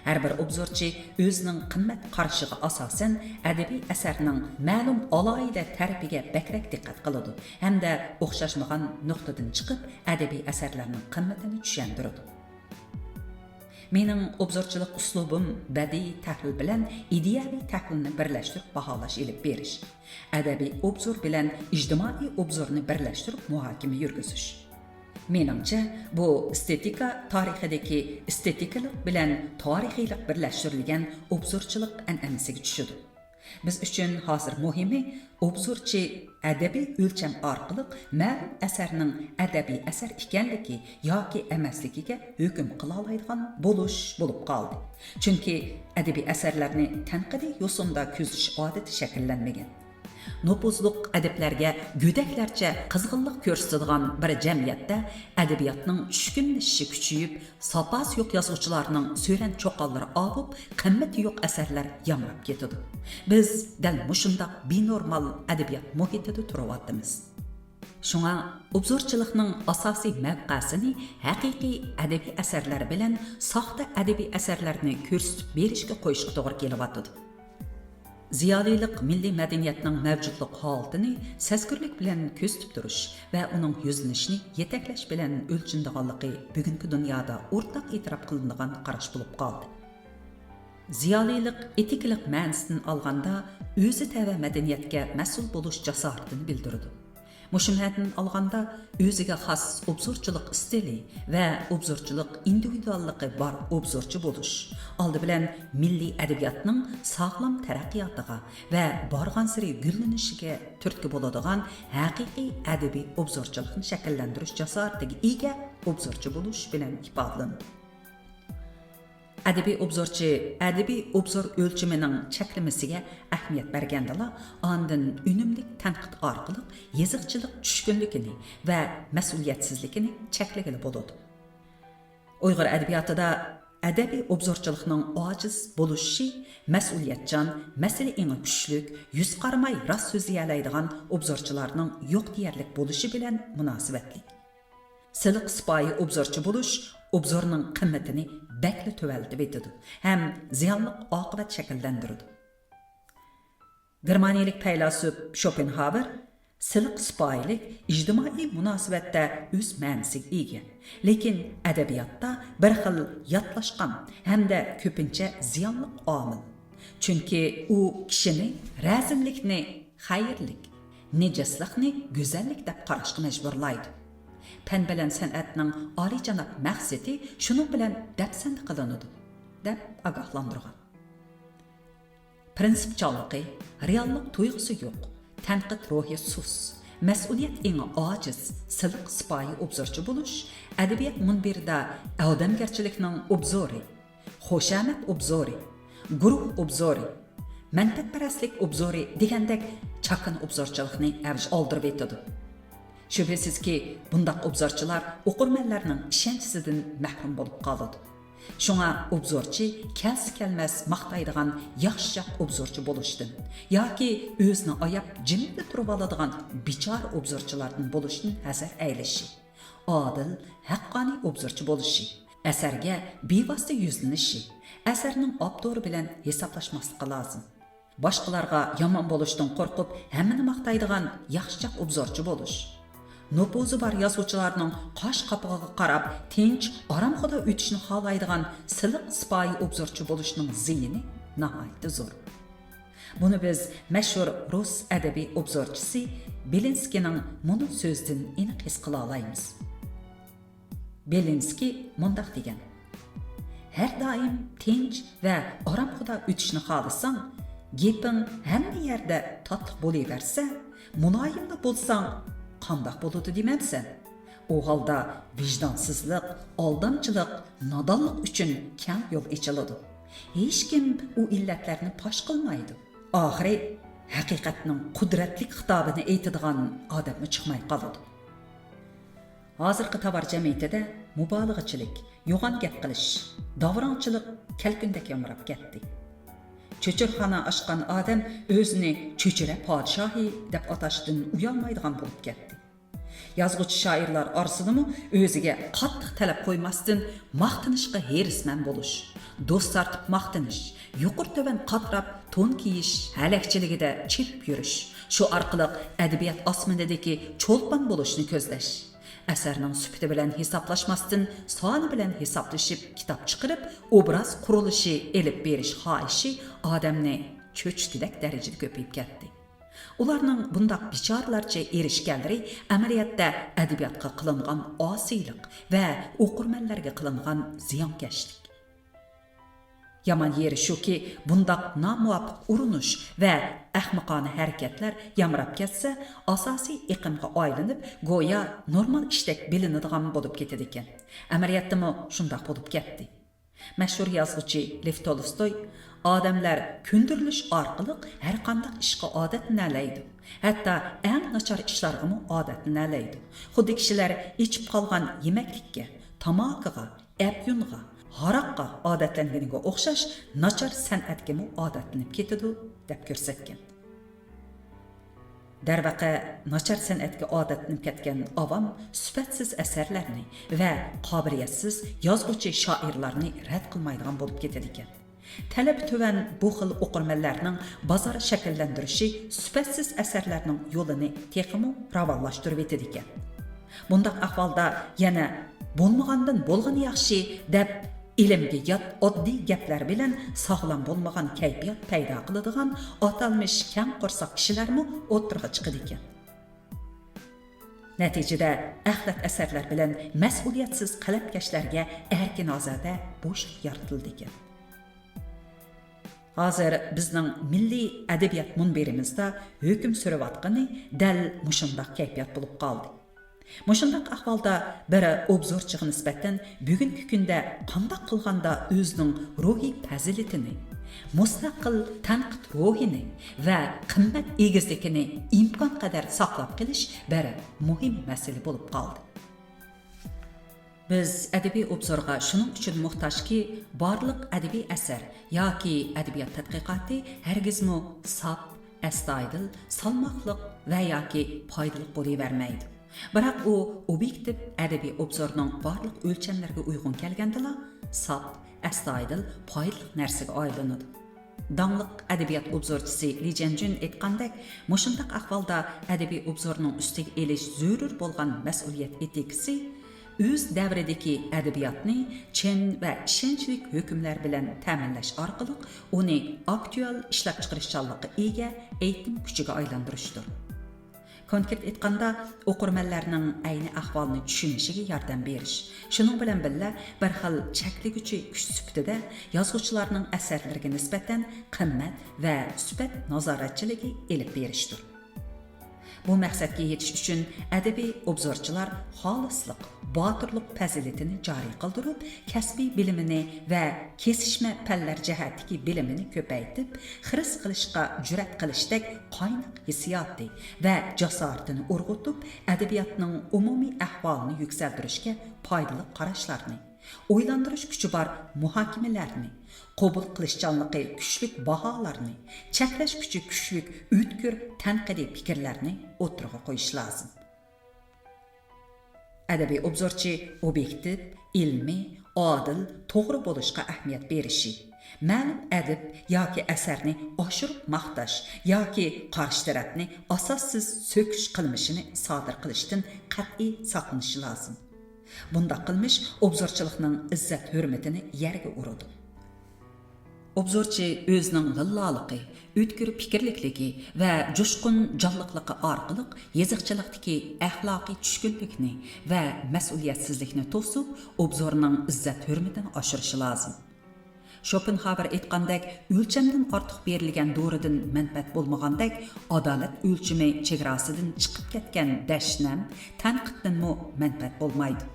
ھەر بىر ئوبزورچى ئۆزىنىڭ قىممەت قارىشىغا ئاساسەن ئەدەبىي ئەسەرنىڭ مەلۇم ئالاھىدە تەرىپىگە بەكرەك دىققەت قىلىدۇ ھەمدە ئوخشاشمىغان نۇقتىدىن چىقىپ ئەدەبىي ئەسەرلەرنىڭ قىممىتىنى چۈشەندۈرىدۇ. مېنىڭ ئوبزورچىلىق ئۇسلۇبۇم بەدىئىي تەھلىل بىلەن ئىدىيەۋى تەھلىلنى بىرلەشتۈرۈپ باھالاش ئېلىپ بېرىش، ئەدەبىي ئوبزور بىلەن ئىجتىمائىي ئوبزورنى بىرلەشتۈرۈپ مۇھاكىمە يۈرگۈزۈش. مېنىڭچە، بۇ ئېستېتىكا تارىخىدىكى ئېستېتىكىلىق بىلەن تارىخىيلىق بىرلەشتۈرۈلگەن ئوبزورچىلىق ئەنئەنىسىگە چۈشىدۇ. بىز ئۈچۈن ھازىر مۇھىمى، ئوبزورچى ئەدەبىي ئۆلچەم ئارقىلىق مەلۇم ئەسەرنىڭ ئەدەبىي ئەسەر ئىكەنلىكى ياكى ئەمەسلىكىگە ھۆكۈم قىلالايدىغان بولۇش بولۇپ قالدى. چۈنكى ئەدەبىي ئەسەرلەرنى تەنقىدىي يوسۇندا كۆزىتىش ئادىتى شەكىللەنمىگەن. نوپۇزلۇق ئەدىبلەرگە گۆدەكلەرچە قىزغىنلىق كۆرسىتىدىغان بىر جەمئىيەتتە ئەدەبىياتنىڭ چۈشكۈنلىشىشى كۈچىيىپ، ساپاسى يوق يازغۇچىلارنىڭ سۆرەن چوققانلىرى ئاۋۇپ، قىممىتى يوق ئەسەرلەر يامراپ كېتىدۇ. بىز دەل مۇشۇنداق بىنورمال ئەدەبىيات مۇھىتىدا تۇرۇۋاتىمىز. شۇڭا ئوبزورچىلىقنىڭ ئاساسىي مەۋقەسىنى ھەقىقىي ئەدەبىي ئەسەرلەر بىلەن ساختا ئەدەبىي ئەسەرلەرنى كۆرسىتىپ بېرىشكە قويۇشقا توغرا كېلىۋاتىدۇ. زىيالىيلىق مىللىي مەدەنىيەتنىڭ مەۋجۇتلۇق ھالىتىنى سەزگۈرلۈك بىلەن كۆزىتىپ تۇرۇش ۋە ئۇنىڭ يۈزلىنىشىنى يېتەكلەش بىلەن ئۆلچىنىدىغانلىقى بۈگۈنكى دۇنيادا ئورتاق ئېتىراپ قىلىنىدىغان قاراش بولۇپ قالدى. زىيالىيلىق ئېتىكىلىق مەنىسىدىن ئالغاندا، ئۆزى تەۋە مەدەنىيەتكە مەسئۇل بولۇش جاسارىتىنى بىلدۈرىدۇ. مۇشۇ مەنىدىن ئالغاندا، ئۆزىگە خاس ئوبزورچىلىق ئىستىلى ۋە ئوبزورچىلىق ئىندىۋىدۇئاللىقى بار ئوبزورچى بولۇش، ئالدى بىلەن مىللىي ئەدەبىياتنىڭ ساغلام تەرەققىياتىغا ۋە بارغانسېرى گۈللىنىشىگە تۈرتكە بولىدىغان ھەقىقىي ئەدەبىي ئوبزورچىلىقنى شەكىللەندۈرۈش جاسارىتىگە ئىگە ئوبزورچى بولۇش بىلەن ئىپادىلىنىدۇ. ئەدەبىي ئوبزورچى ئەدەبىي ئوبزور ئۆلچىمىنىڭ چەكلىمىسىگە ئەھمىيەت بەرگەندىلا، ئاندىن ئۈنۈملۈك تەنقىد ئارقىلىق يېزىقچىلىق چۈشكۈنلۈكىنى ۋە مەسئۇلىيەتسىزلىكىنى چەكلىگىلى بولىدۇ. ئۇيغۇر ئەدەبىياتىدا ئەدەبىي ئوبزورچىلىقنىڭ ئاجىز بولۇشى مەسئۇلىيەتچان، مەسىلە ئېڭى كۈچلۈك، يۈز قارىماي راست سۆزلىيەلەيدىغان ئوبزورچىلارنىڭ يوق دېيەرلىك بولۇشى بىلەن مۇناسىۋەتلىك. سىلىق سىپايى ئوبزورچى بولۇش ئوبزورنىڭ قىممىتىنى بەكلا تۆۋەنلىتىۋېتىدۇ ھەم زىيانلىق ئاقىۋەت شەكىللەندۈرىدۇ. گېرمانىيەلىك پەيلاسوپ شوپېنھاۋېر سىلىق سىپايىلىك ئىجتىمائىي مۇناسىۋەتتە ئۆز مەنىسىگە ئىگە، لېكىن ئەدەبىياتتا بىر خىل ياتلاشقان ھەمدە كۆپىنچە زىيانلىق ئامىل. چۈنكى ئۇ كىشىنى رەزىللىكنى خەيرلىك، نىجىسلىقنى گۈزەللىك دەپ قاراشقا مەجبۇرلايدۇ. پەن بىلەن سەنئەتنىڭ ئالىيجاناب مەقسىتى شۇنىڭ بىلەن دەپسەندە قىلىنىدۇ، دەپ ئاگاھلاندۇرغان. پىرىنسىپچانلىقى، رېئاللىق تۇيغۇسى يوق، تەنقىد روھى سۇس، مەسئۇلىيەت ئېڭى ئاجىز، سىلىق سىپايى ئوبزورچى بولۇش ئەدەبىيات مۇنبىرىدا ئادەمگەرچىلىكنىڭ ئوبزورى، خۇشامەت ئوبزورى، گۇرۇھ ئوبزورى، مەنپەئەتپەرەسلىك ئوبزورى دېگەندەك چاكىنا ئوبزورچىلىقنى ئەۋج ئالدۇرۇۋېتىدۇ. شۈبھىسىزكى، بۇنداق ئوبزورچىلار ئوقۇرمەنلەرنىڭ ئىشەنچىسىدىن مەھرۇم بولۇپ قالىدۇ. شۇڭا ئوبزورچى كەلسە-كەلمەس ماختايدىغان ياخشىچاق ئوبزورچى بولۇشتىن ياكى ئۆزىنى ئاياپ جىملا تۇرۇۋالىدىغان بىچارە ئوبزورچىلاردىن بولۇشتىن ھەزەر ئەيلىشى، ئادىل، ھەققانىي ئوبزورچى بولۇشى، ئەسەرگە بىۋاسىتە يۈزلىنىشى، ئەسەرنىڭ ئاپتورى بىلەن ھېسابلاشماسلىقى لازىم. باشقىلارغا يامان بولۇشتىن قورقۇپ، ھەممىنى ماختايدىغان ياخشىچاق ئوبزورچى بولۇش. نوپۇزى بار يازغۇچىلارنىڭ قاش قاپىقىغا قاراپ، تىنچ، ئارامخۇدا ئۆتۈشنى خالايدىغان سىلىق سىپايى ئوبزورچى بولۇشنىڭ زىيىنى ناھايىتى زور. بۇنى بىز مەشھۇر رۇس ئەدەبىي ئوبزورچىسى بېلىنسكىينىڭ مۇنۇ سۆزىدىن ئېنىق ھېس قىلالايمىز. بېلىنسكىي مۇنداق دېگەن: «ھەر دائىم تىنچ ۋە ئارامخۇدا ئۆتۈشنى خالىساڭ، گېپىڭ ھەممە يەردە تاتلىق بولۇۋەرسە، مۇلايىملا بولساڭ، قانداق بولىدۇ دېمەمسەن؟ ئۇ ھالدا ۋىجدانسىزلىق، ئالدامچىلىق، نادانلىق ئۈچۈن كەڭ يول ئېچىلىدۇ. ھېچكىم ئۇ ئىللەتلەرنى پاش قىلمايدۇ. ئاخىرى ھەقىقەتنىڭ قۇدرەتلىك خىتابىنى ئېيتىدىغان ئادەممۇ چىقماي قالىدۇ.» ھازىرقى تاۋار جەمئىيىتىدە مۇبالىغىچىلىك، يوغان گەپ قىلىش، داۋراڭچىلىق كەلكۈندەك يامراپ كەتتى. چۆچۈرىخانا ئاچقان ئادەم ئۆزىنى چۆچۈرە پادىشاھى دەپ ئاتاشتىن ئۇيالمايدىغان بولۇپ كەتتى. يازغۇچى شائىرلار ئارىسىدىمۇ ئۆزىگە قاتتىق تەلەپ قويماستىن، ماختىنىشقا ھېرىسمەن بولۇش، دوست تارتىپ ماختىنىش، يۇقىرى تۆۋەن قاتراپ تون كىيىش، ھەلەكچىلىكىدە چېپىپ يۈرۈش، شۇ ئارقىلىق ئەدەبىيات ئاسمىنىدىكى چولپان بولۇشنى كۆزلەش، ئەسەرنىڭ سۈپىتى بىلەن ھېسابلاشماستىن، سانى بىلەن ھېسابلىشىپ، كىتاب چىقىرىپ، ئوبراز قۇرۇلۇشى ئېلىپ بېرىش خاھىشى ئادەمنى چۆچۈتىدەك دەرىجىدە كۆپىيىپ كەتتى. ئۇلارنىڭ بۇنداق بىچارىلەرچە ئېرىشكەنلىرى ئەمەلىيەتتە ئەدەبىياتقا قىلىنغان ئاسىيلىق ۋە ئوقۇرمەنلەرگە قىلىنغان زىيانكەشلىك. يامان يېرى شۇكى، بۇنداق نامۇۋاپىق ئۇرۇنۇش ۋە ئەخمىقانە ھەرىكەتلەر يامراپ كەتسە، ئاساسىي ئېقىمغا ئايلىنىپ، گويا نورمال ئىشتەك بىلىنىدىغان بولۇپ كېتىدىكەن. ئەمەلىيەتتىمۇ شۇنداق بولۇپ كەتتى. مەشھۇر يازغۇچى لېف تولستوي ئادەملەر كۆندۈرۈلۈش ئارقىلىق ھەرقانداق ئىشقا ئادەتلىنەلەيدۇ. ھەتتا ئەڭ ناچار ئىشلارغىمۇ ئادەتلىنەلەيدۇ. خۇددى كىشىلەر ئېچىپ قالغان يېمەكلىككە، تاماكىغا، ئەپيۇنغا، ھاراققا ئادەتلەنگىنىگە ئوخشاش ناچار سەنئەتكىمۇ ئادەتلىنىپ كېتىدۇ، دەپ كۆرسەتكەن. دەرۋەقە، ناچار سەنئەتكە ئادەتلىنىپ كەتكەن ئاۋام سۈپەتسىز ئەسەرلەرنى ۋە قابىلىيەتسىز يازغۇچى شائىرلارنى رەت قىلمايدىغان بولۇپ كېتىدىكەن. تەلىپى تۆۋەن بۇ خىل ئوقۇرمەنلەرنىڭ بازار شەكىللەندۈرۈشى سۈپەتسىز ئەسەرلەرنىڭ يولىنى تېخىمۇ راۋانلاشتۇرۇۋېتىدىكەن. بۇنداق ئەھۋالدا يەنە بولمىغاندىن بولغىنى ياخشى دەپ، ئىلىمگە يات ئاددىي گەپلەر بىلەن ساغلام بولمىغان كەيپىيات پەيدا قىلىدىغان ئاتالمىش كەڭ قورساق كىشىلەرمۇ ئوتتۇرىغا چىقىدىكەن. نەتىجىدە، ئەخلەت ئەسەرلەر بىلەن مەسئۇلىيەتسىز قەلەمكەشلەرگە ئەركىن-ئازادە بوشلۇق يارىتىلىدىكەن. ھازىر بىزنىڭ مىللىي ئەدەبىيات مۇنبىرىمىزدا ھۆكۈم سۈرۈۋاتقىنى دەل مۇشۇنداق كەيپىيات بولۇپ قالدى. مۇشۇنداق ئەھۋالدا بىر ئوبزورچىغا نىسبەتەن بۈگۈنكى كۈندە قانداق قىلغاندا ئۆزىنىڭ روھىي پەزىلىتىنى، مۇستەقىل تەنقىد روھىنى ۋە قىممەت ئېگىزلىكىنى ئىمكانقەدەر ساقلاپ قېلىش بىر مۇھىم مەسىلە بولۇپ قالدى. بىز ئەدەبىي ئوبزورغا شۇنىڭ ئۈچۈن موھتاجكى، بارلىق ئەدەبىي ئەسەر ياكى ئەدەبىيات تەتقىقاتى ھەرگىزمۇ ساپ، ئەستايىدىل، سالماقلىق ۋە ياكى پايدىلىق بولۇۋەرمەيدۇ. بىراق ئۇ ئوبيېكتىپ ئەدەبىي ئوبزورنىڭ بارلىق ئۆلچەملىرىگە ئۇيغۇن كەلگەندىلا، ساپ، ئەستايىدىل، پايدىلىق نەرسىگە ئايلىنىدۇ. داڭلىق ئەدەبىيات ئوبزورچىسى لى جيەنجۈن ئېيتقاندەك، مۇشۇنداق ئەھۋالدا ئەدەبىي ئوبزورنىڭ ئۈستىگە ئېلىش زۆرۈر بولغان مەسئۇلىيەت ئېتىكىسى، ئۆز دەۋرىدىكى ئەدەبىياتنى چىن ۋە ئىشەنچلىك ھۆكۈملەر بىلەن تەمىنلەش ئارقىلىق ئۇنى ئاكتۇئال ئىشلەپچىقىرىشچانلىققا ئىگە ئېيتىم كۈچىگە ئايلاندۇرۇشتۇر. كونكرېت ئېيتقاندا، ئوقۇرمەنلەرنىڭ ئەينى ئەھۋالنى چۈشىنىشىگە ياردەم بېرىش، شۇنىڭ بىلەن بىللە، بىر خىل چەكلىگۈچى كۈچ سۈپىتىدە يازغۇچىلارنىڭ ئەسەرلىرىگە نىسبەتەن قىممەت ۋە سۈپەت نازارەتچىلىكى ئېلىپ بېرىشتۇر. بۇ مەقسەتكە يېتىش ئۈچۈن ئەدەبىي ئوبزورچىلار خالىسلىق، باتۇرلۇق پەزىلىتىنى جارى قىلدۇرۇپ، كەسپىي بىلىمىنى ۋە كېسىشمە پەنلەر جەھەتتىكى بىلىمىنى كۆپەيتىپ، خىرىس قىلىشقا جۈرئەت قىلىشتەك قايناق ھېسسىياتى ۋە جاسارىتىنى ئۇرغۇتۇپ، ئەدەبىياتنىڭ ئومۇمىي ئەھۋالىنى يۈكسەلدۈرۈشكە پايدىلىق قاراشلارنى، ئويلاندۇرۇش كۈچى بار مۇھاكىمىلەرنى، قوبۇل قىلىشچانلىقى كۈچلۈك باھالارنى، چەكلەش كۈچى كۈچلۈك ئۆتكۈر تەنقىدىي پىكىرلەرنى ئوتتۇرىغا قويۇش لازىم. ئەدەبىي ئوبزورچى ئوبيېكتىپ، ئىلمىي، ئادىل، توغرا بولۇشقا ئەھمىيەت بېرىشى، مەلۇم ئەدىب ياكى ئەسەرنى ئاشۇرۇپ ماختاش ياكى قارشى تەرەپنى ئاساسسىز سۆكۈش قىلمىشىنى سادىر قىلىشتىن قەتئىي ساقلىنىشى لازىم. بۇنداق قىلمىش ئوبزورچىلىقنىڭ ئىززەت-ھۆرمىتىنى يەرگە ئۇرىدۇ. ئوبزورچى ئۆزىنىڭ لىللالىقى، ئۆتكۈر پىكىرلىكلىكى ۋە جۇشقۇن جانلىقلىقى ئارقىلىق يېزىقچىلىقتىكى ئەخلاقىي چۈشكۈنلۈكنى ۋە مەسئۇلىيەتسىزلىكنى توسۇپ، ئوبزورنىڭ ئىززەت-ھۆرمىتىنى ئاشۇرۇشى لازىم. شوپېنھاۋېر ئېيتقاندەك، ئۆلچەمدىن ئارتۇق بېرىلگەن دورىدىن مەنپەئەت بولمىغاندەك، ئادالەت ئۆلچىمى چېگراسىدىن چىقىپ كەتكەن دەشنەم تەنقىدتىنمۇ مەنپەئەت بولمايدۇ.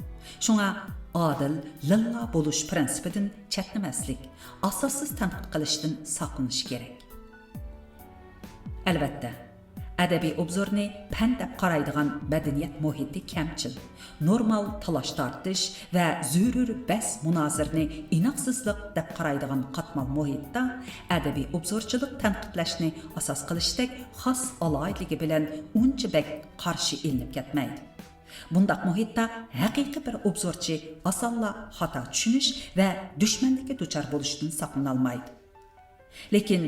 شۇڭا ئادىل، لىللا بولۇش پىرىنسىپىدىن چەتنىمەسلىك، ئاساسسىز تەنقىد قىلىشتىن ساقلىنىش كېرەك. ئەلۋەتتە، ئەدەبىي ئوبزورنى پەن دەپ قارايدىغان مەدەنىيەت مۇھىتى كەمچىل، نورمال تالاش-تارتىش ۋە زۆرۈر بەس-مۇنازىرىنى ئىناقسىزلىق دەپ قارايدىغان قاتمال مۇھىتتا ئەدەبىي ئوبزورچىلىق تەنقىدلەشنى ئاساس قىلىشتەك خاس ئالاھىدىلىكى بىلەن ئۇنچە بەك قارشى ئېلىنىپ كەتمەيدۇ. بۇنداق مۇھىتتا ھەقىقىي بىر ئوبزورچى ئاسانلا خاتا چۈشىنىش ۋە دۈشمەنلىككە دۇچار بولۇشتىن ساقلىنالمايدۇ. لېكىن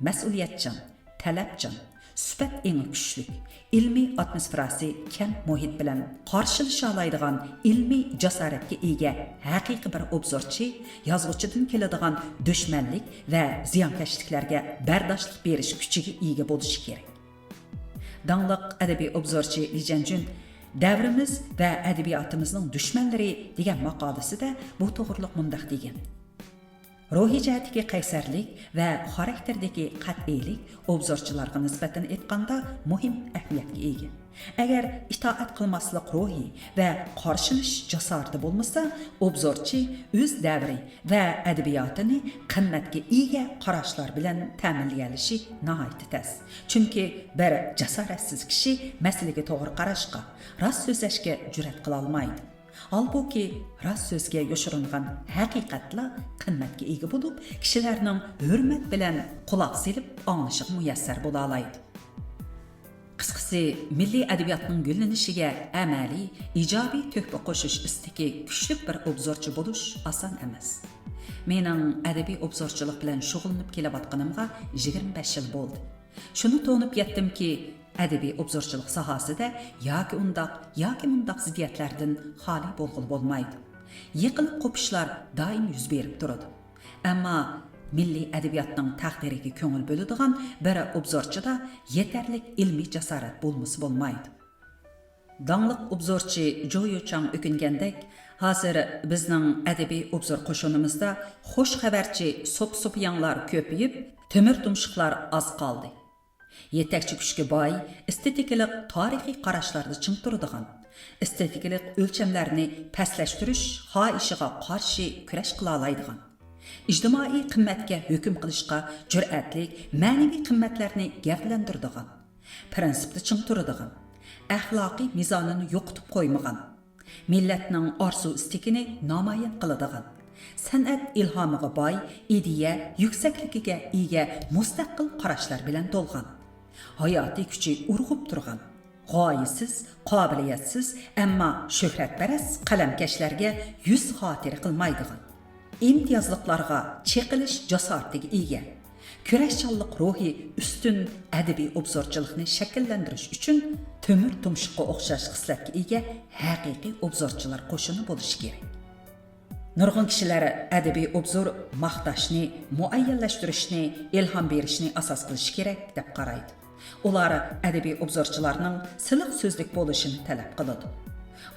مەسئۇلىيەتچان، تەلەپچان، سۈپەت ئېڭى كۈچلۈك، ئىلمىي ئاتموسفېراسى كەم مۇھىت بىلەن قارشىلىشالايدىغان ئىلمىي جاسارەتكە ئىگە ھەقىقىي بىر ئوبزورچى يازغۇچىدىن كېلىدىغان دۈشمەنلىك ۋە زىيانكەشلىكلەرگە بەرداشلىق بېرىش كۈچىگە ئىگە بولۇشى كېرەك. داڭلىق ئەدەبىي ئوبزورچى لى جيەنجۈن دەۋرىمىز ۋە ئەدەبىياتىمىزنىڭ دۈشمەنلىرى دېگەن ماقالىسىدە بۇ توغرىلىق مۇنداق دېگەن: روھىي جەھەتتىكى قەيسەرلىك ۋە خاراكتېردىكى قەتئىيلىك ئوبزورچىلارغا نىسبەتەن ئېيتقاندا مۇھىم ئەھمىيەتكە ئىگە. ئەگەر ئىتائەت قىلماسلىق روھى ۋە قارشىلىشىش جاسارىتى بولمىسا، ئوبزورچى ئۆز دەۋرى ۋە ئەدەبىياتىنى قىممەتكە ئىگە قاراشلار بىلەن تەمىنلىيەلىشى ناھايىتى تەس. چۈنكى بىر جاسارەتسىز كىشى مەسىلىگە توغرا قاراشقا، راست سۆزلەشكە جۈرئەت قىلالمايدۇ. ھالبۇكى، راست سۆزگە يوشۇرۇنغان ھەقىقەتلا قىممەتكە ئىگە بولۇپ، كىشىلەرنىڭ ھۆرمەت بىلەن قۇلاق سېلىپ ئاڭلىشىغا مۇيەسسەر بولالايدۇ. قىسقىسى، مىللىي ئەدەبىياتنىڭ گۈللىنىشىگە ئەمەلىي، ئىجابىي تۆھپە قوشۇش ئىستىكى كۈچلۈك بىر ئوبزورچى بولۇش ئاسان ئەمەس. مېنىڭ ئەدەبىي ئوبزورچىلىق بىلەن شۇغۇللىنىپ كېلىۋاتقىنىمغا يىگىرمە بەش يىل بولدى. شۇنى تونۇپ يەتتىمكى، ئەدەبىي ئوبزورچىلىق ساھەسىدە ياكى ئۇنداق، ياكى مۇنداق زىددىيەتلەردىن خالىي بولغىلى بولمايدۇ. يىقىلىپ قوپۇشلار دائىم يۈز بېرىپ تۇرىدۇ. ئەمما مىللىي ئەدەبىياتنىڭ تەقدىرىگە كۆڭۈل بۆلىدىغان بىر ئوبزورچىدا يېتەرلىك ئىلمىي جاسارەت بولمىسا بولمايدۇ. داڭلىق ئوبزورچى جو يۇچاڭ ئۆكۈنگەندەك، ھازىر بىزنىڭ ئەدەبىي ئوبزور قوشۇنىمىزدا خۇش خەۋەرچى سوپى-سوپىياڭلار كۆپىيىپ، تۆمۈر تۇمشۇقلار ئاز قالدى. يېتەكچى كۈچكە باي، ئېستېتىكىلىق تارىخىي قاراشلاردا چىڭ تۇرىدىغان، ئېستېتىكىلىق ئۆلچەملەرنى پەسلەشتۈرۈش خاھىشىغا قارشى كۈرەش قىلالايدىغان، ئىجتىمائىي قىممەتكە ھۆكۈم قىلىشقا جۈرئەتلىك مەنىۋى قىممەتلەرنى گەۋدىلەندۈرىدىغان، پىرىنسىپتا چىڭ تۇرىدىغان، ئەخلاقىي مىزانىنى يوقىتىپ قويمىغان، مىللەتنىڭ ئارزۇ-ئىستىكىنى نامايان قىلىدىغان، سەنئەت ئىلھامىغا باي، ئىدىيە يۈكسەكلىكىگە ئىگە مۇستەقىل قاراشلار بىلەن تولغان، ھاياتىي كۈچى ئۇرغۇپ تۇرغان، غايىسىز، قابىلىيەتسىز، ئەمما شۆھرەتپەرەس قەلەمكەشلەرگە يۈز خاتىرە قىلمايدىغان، ئىمتىيازلىقلارغا چېقىلىش جاسارىتىگە ئىگە، كۈرەشچانلىق روھى ئۈستۈن ئەدەبىي ئوبزورچىلىقنى شەكىللەندۈرۈش ئۈچۈن تۆمۈر تۇمشۇققا ئوخشاش خىسلەتكە ئىگە ھەقىقىي ئوبزورچىلار قوشۇنى بولۇشى كېرەك. نۇرغۇن كىشىلەر ئەدەبىي ئوبزور ماختاشنى، مۇئەييەنلەشتۈرۈشنى، ئىلھام بېرىشنى ئاساس قىلىشى كېرەك، دەپ قارايدۇ. ئۇلار ئەدەبىي ئوبزورچىلارنىڭ سىلىق سۆزلۈك بولۇشىنى تەلەپ قىلىدۇ.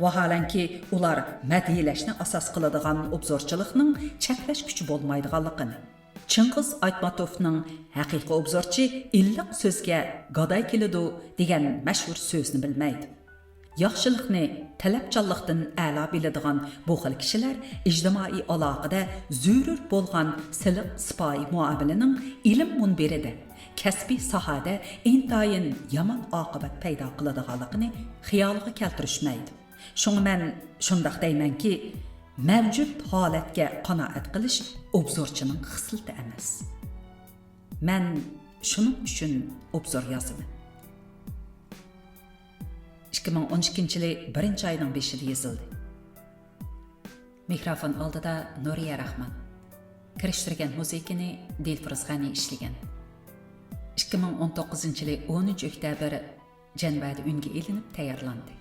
ۋاھالەنكى، ئۇلار مەدھىيەلەشنى ئاساس قىلىدىغان ئوبزورچىلىقنىڭ چەكلەش كۈچى بولمايدىغانلىقىنى، چىڭغىز ئايتماتوفنىڭ «ھەقىقىي ئوبزورچى ئىللىق سۆزگە گاداي كېلىدۇ» دېگەن مەشھۇر سۆزنى بىلمەيدۇ. ياخشىلىقنى تەلەپچانلىقتىن ئەلا بىلىدىغان بۇ خىل كىشىلەر ئىجتىمائىي ئالاقىدە زۆرۈر بولغان سىلىق سىپايى مۇئامىلىنىڭ ئىلىم مۇنبىرىدە، كەسپىي ساھەدە ئىنتايىن يامان ئاقىۋەت پەيدا قىلىدىغانلىقىنى خىيالىغا كەلتۈرۈشمەيدۇ. شۇڭا مەن شۇنداق دەيمەنكى، مەۋجۇت ھالەتكە قانائەت قىلىش ئوبزورچىنىڭ خىسلىتى ئەمەس. مەن شۇنىڭ ئۈچۈن ئوبزور يازىمەن. ئىككى مىڭ ئون ئىككىنچى يىلى بىرىنچى ئاينىڭ بېشىدا يېزىلدى. مىكروفون ئالدىدا نۇرىيە راخمان. كىرىشتۈرگەن مۇزىكىنى دىلفۇرۇز غەنى ئىشلىگەن. ئىككى مىڭ ئون توققۇزىنچى يىلى ئونىنچى ئۆكتەبىر جەنۋەدە ئۈنگە ئېلىنىپ تەييارلاندى.